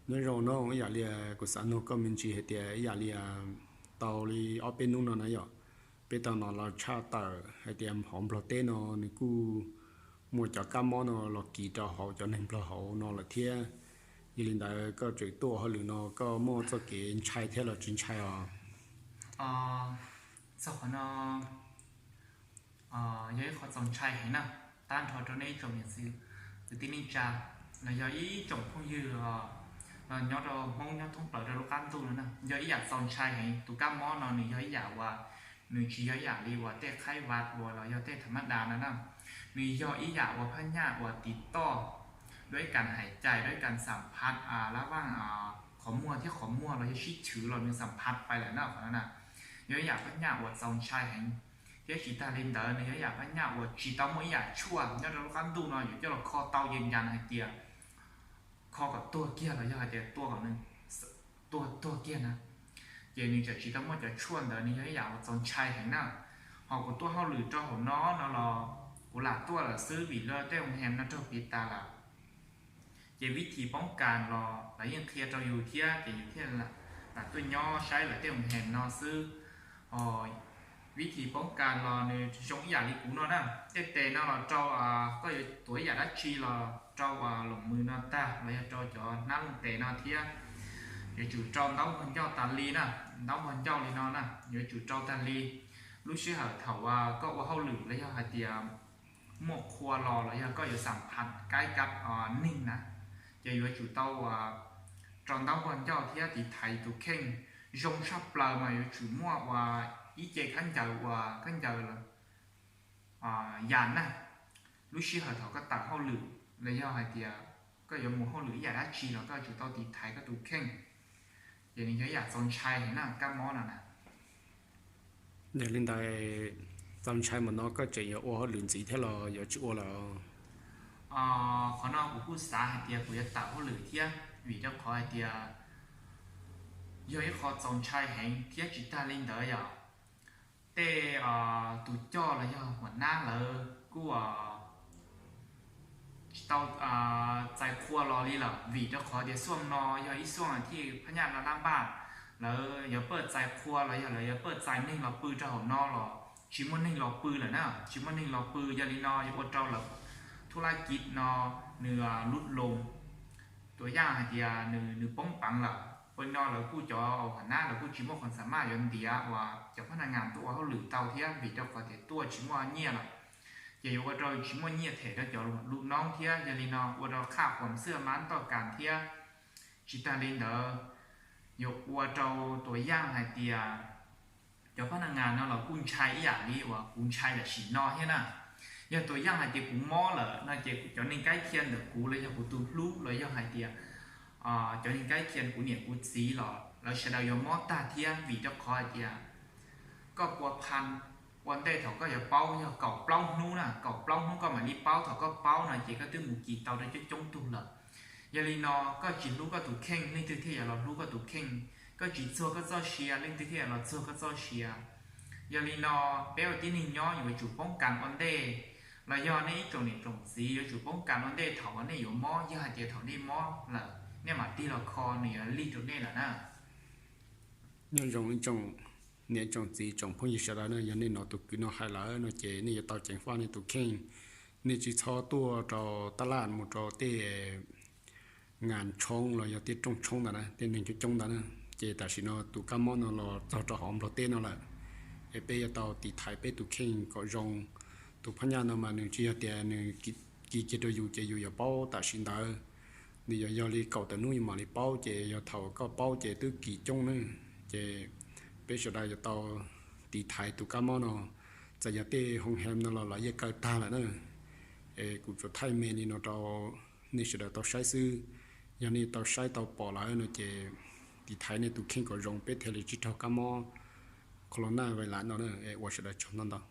Nyob zoo no, ib yam li kuv xav nug koj me ntsis hais tias ib yam li tau li ob peb hnub no na yom, peb tau hnov los tshaj tawm hais tias hauv Nplog teb no nws kuj muaj cov kab mob no los kis rau hauv cov neeg Nplog hauv no lawm thiab. Yog li ntawd koj tseem tuaj ua hauj lwm no koj muaj txoj kev ntshai thiab los tsis ntshai os? Txog qhov no yog ib qho txaus ntshai heev na, tag nrho rau nej ib tsoom niam txiv kwv tij neej tsa los yog ib tsoom phooj ywg los nyob rau Hmoob nyob thoob plaws rau lub qab ntuj no na. Yog ib yam txaus ntshai heev, tus kab mob no nws yog ib yam uas nws tsis yog ib yam li uas tej khaib vas uas los yog tej tham ma das no na. Nws yog ib yam uas phab nyaj uas tiv toj, dua ib kas hais cai, dua ib kas xam phaj, lab vaj qhov muag thiab qhov muag los yog sib chwv los nws xam phaj pais lawm na qhov no na. Yog ib yam phab nyaj uas txaus ntshai heev, thiab tsis tag li ntawd nws yog ib yam phab nyaj uas tsis tau muaj ib yam tshuaj nyob rau lub qab ntuj no yuav coj los kho tau yees yas hais tias kho kom tuag kiag los yog hais tias tua kom nws tuag tuag kiag na. Ces nws tseem tsis tau muaj cov tshuaj ntawd, nws yog ib yam uas txaus ntshai heev na. Ho kuv tuaj hauj lwm rau hauv no no los kuv lam tuaj lawm xwb vim lawv tej hoo hem no raug piv tas lawm. Ces vib thib poob kas los lawv yeej qhia rau yus thiab ces yus thiaj lam tuaj nyob saib lawv tej hoo hem no xwb. Ho vib thib poob kas los nws zoo ib yam li kuv no na. Tej tes no los rau, koj yuav tuav ib yam dab tsi los rau loos mws no tag los yog rau cov hnab looj tes no thiab. Yuav tsum rau ntaub npog ncauj tas li na, ntaub npog ncauj li no na, yuav tsum rau tag li. Lub sij hawm thaum koj ua hauj lwm los yog hais tias muaj qhua los los yog koj yuav xam phaj kaib kab neeg na, ces yuav tsum tau rau ntaub npog ncauj thiab tiv thaiv tus kheej. Zoo tshaj plaws mas yuav tsum muaj ua ib ce khaub ncaws uas khaub ncaws yas na. Lub sij hawm thaum koj tawm hauj lwm los yog hais tias koj yuav mus hauj lwm ib yam dab tsi los koj yuav tsum tau tiv thaiv koj tus kheej. Ces nws yog ib yam txaus ntshai heev na kab mob no na. Yog li ntawd, txaus ntshai mas no koj tseem yuav ua hauj lwm ntxiv thiab los yuav tsis ua lawm? Qhov no kuv kuj xav hais tias kuv yuav tawm hauj lwm thiab, vim rau qhov hais tias yog ib qho txaus ntshai heev thiab tsis tag li ntawd yom, tej tus coj los yog huam nab lawv kuj tsis tau txais qhua los li lawm, vim rau qhov tias xuaj no yog ib xuaj thiaj phab nyaj no lab npaj, lawv yuav paj txais qhua los yog lawv yuav paj txais neeg los pw rau hauv no los tsis muaj neeg los pw lawm na, tsis muaj neeg los pw. Yog li no yuav ua rau lawv thub laj kiv no nws lub loo, tuam yaj hais tias nws poob peev lawm. Ua li no lawv kuj cov huam nab lawv kuj tsis muaj qhov xam maj yuav ntiav uas cov phab naj ngas tuaj ua hauj lwm tau thiab, vim rau qhov tias tuaj tsis muaj nyiaj lawm, ces yuav ua rau tsis muaj nyiaj them rau cov lub noob thiab. Yog li no ua rau qhaj huam xwb mas toj kas thiab. Tsis tag li ntawd, yuav ua rau tuam yaj hais tias cov phab naj ngas no los kuj ntshai ib yam li uas kuv ntshai tam sim no thiab na. Yog tuam yaj hais tias kuv mob lawm no ces cov neeg kaib khia ntawm kuv los yog kuv tus hlub los yog hais tias cov neeg kaib khia kuv niam kuv txiv los lawv sawv daws yuav mob tag thiab, vim rau qhov hais tias koj pua phan ua ntej thaum koj yuav paub yog kaum plaub hnub na, kaum plaub hnub koj mam li paub, thaum koj paub no ces koj twb mus kis tau rau coob coob tug lawm. Yog li no koj tsis hlub koj tus kheej, leej twg thiaj yuav los hlub koj tus kheej? Koj tsis txuag koj txoj sia, leej twg thiaj yuav los txuag koj txoj sia? Yog li no peb ua tib neeg nyob yuav tsum poob kas ua ntej, los yog nej ib tsoom niam tsoom txiv yuav tsum poob kas ua ntej thaum uas nej yuav mob, yog hais tias thaum nej mob lawm nej mam tig los kho nws yuav lig rau nej lawm na. Nyob zoo ib tsoom niam tsoom txiv tsoom phooj ywg sawv daws na, yog nej hnov tus kwv no hais lawm no ces nej yuav tau ceev faj nej tus kheej. Nej tsis txhob tuaj rau tab laj mus rau tej ngas tshoob los yog tej rooj tshoob ntawd na, tej neeg coob coob ntawd na. Ces tam sim no tus kab mob no los txog rau hauv Nplog teb no lawm, es peb yuav tau tiv thaiv peb tus kheej kom zoo. Tus phab nyaj no mas nws tsis yog tias nws kis kiag rau yus ces yus yuav paub tam sim ntawd. Nws yuav yog li kaum tawm hnub yus mam li paub, ces yog thaum koj paub ces twb kis coob na. Ces peb sawv daws yuav tau tiv thaiv tus kab mob no. Txawm yog tej hoo hem no los lawv yeej kaw tag lawm na. Es kuv tsuas thaij me li no rau nej sawv daws tau saib xwb. Yog nej tau saib tau pom lawm no ces tiv thaiv nej tus kheej kom zoo, peb thiaj li tsis raug kab mob corona vais lav no na. Es ua sawv daws tsaug ntau ntau.